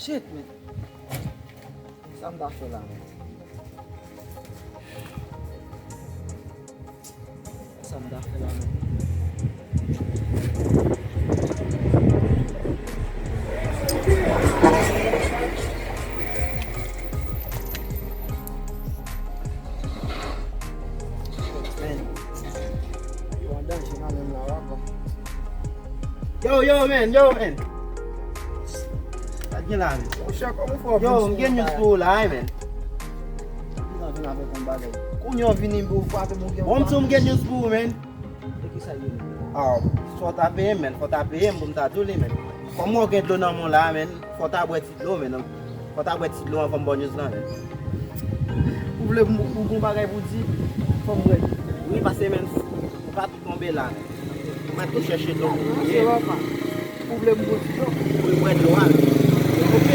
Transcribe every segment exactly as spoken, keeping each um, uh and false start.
Shit, man. Sa m ta fè la, man? Sa m ta fè la, man? Man, yo an danje nan menm la, w ap wè. Yo, yo, man, yo, man. Sa gen la, man? Monchè, kòman w fè w vin sou yon bagay? Yo, m gen news pou ou la, wi, man. Vin avèk yon bagay. Kounye a w vini pou w frape m, ou gen... Bon, m di w m gen news pou ou, man. E kisa l ye menm? Ah, fò w ta peye m, man. Fò w ta peye m pou m ta di w li, man. Kòm ou gen dlo nan men w la, man, fò w ta bwè ti dlo, man. Fò w ta bwè ti dlo anvan m ba w news lan, man. Ou vle m, ou gon bagay pou di, fò m bwè. Wi, pase, man, ou pa tou tonbe la, man. Ou mèt tou chèche dlo pou ou bwè. Ou vle m bwè ti dlo? Wi, bwè dlo a, man. Ok.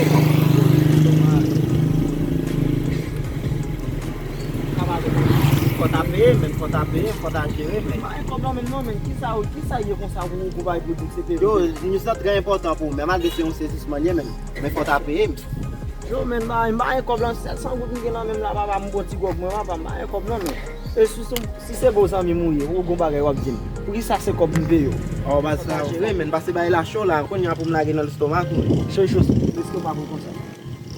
Fò w ta peye m, man, fò w ta peye m, fò w ta jere m, man. M pa gen kòb nan men m non, man. Kisa, kisa ye konsa pou ou, pou bay pou di se peye? Yo, news lan trè enpòtan pou ou, men malgre se yon sezisman l ye, man. Men fò w ta peye m. Yo, man, m pa, m pa gen kòb lan, sèt san goud m gen nan men m la, papa, m bon ti gwòg mwen, papa, m pa gen kòb non, man. E si, si, si se bon zanmi m ou ye, ou gon bagay w ap di m. Poukisa se kòb m peye w? Oh, baz, sa vre, man, pase bay la cho la, kounye a pou m lage nan lestomak ou. Cho, cho, lestomak ou konsa.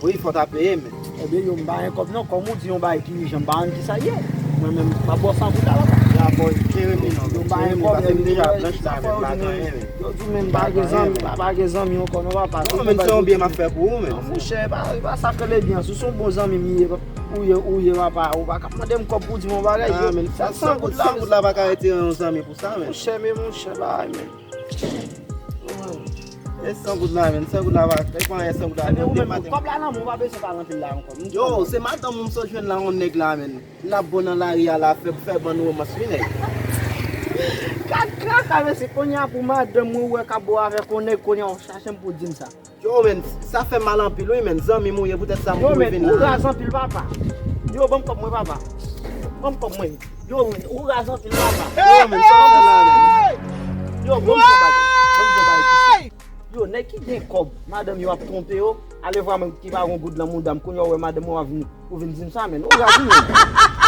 Wi, fò w ta peye m, man. Ebyen, yo, m pa gen kòb non, kòm ou di yon bagay ki ijan, m pa konn kisa l ye. Mwen menm, m ap ba w san goud la, papa. Yo, m pa gen kòb, pase m deja blanch la, man, m pa gen anyen, man. Yo di, man, m pa gen zanmi, m pa gen zanmi ankò non, papa. Non, men se yon byen m ap fè pou ou, man. Non, monchè, e pa, e pa sa k rele byen. Si se yon bon zanmi m ye, ou ye, ou ye, papa, ou pa ka mande m kòb pou di m yon bagay. Ah, yo, men san goud, san goud la pa ka retire yon zanmi pou sa, man. Monchè, men monchè, bagay, man. E san goud la, man, san goud la pa, e pa anyen, san goud la, man. Kòb la nan men w, ou pa bezwen pale anpil la ankò. Yo, se madanm ou m sot jwenn la, yon nèg la, man. L ap bon nan lari a la, fè, fè bann womans, wi, nèg. Gad kaka, mesye, kounye a pou madanm mwen wè k ap bo avèk yon nèg, kounye a w chache m pou di m sa. Yo, man, sa fè mal anpil, wi, man. Zanmi m ou ye, poutèt sa m kouri vin la. Yo, man, ou raz anpil, papa. Yo, ban m kòb mwen, papa. Ban m kòb mwen. Yo, man, ou raz anpil, papa. Yo, man, sa w fè la, man? Yo, ban m kòb, ban m kòb. Yo, nèg ki gen kòb, madanm yo ap twonpe yo, alevwa mwen ki pa gon goud nan mouda m, kounye a w wè madanm mwen ap vin, ou vin di m sa, man. Ou raz wi, man.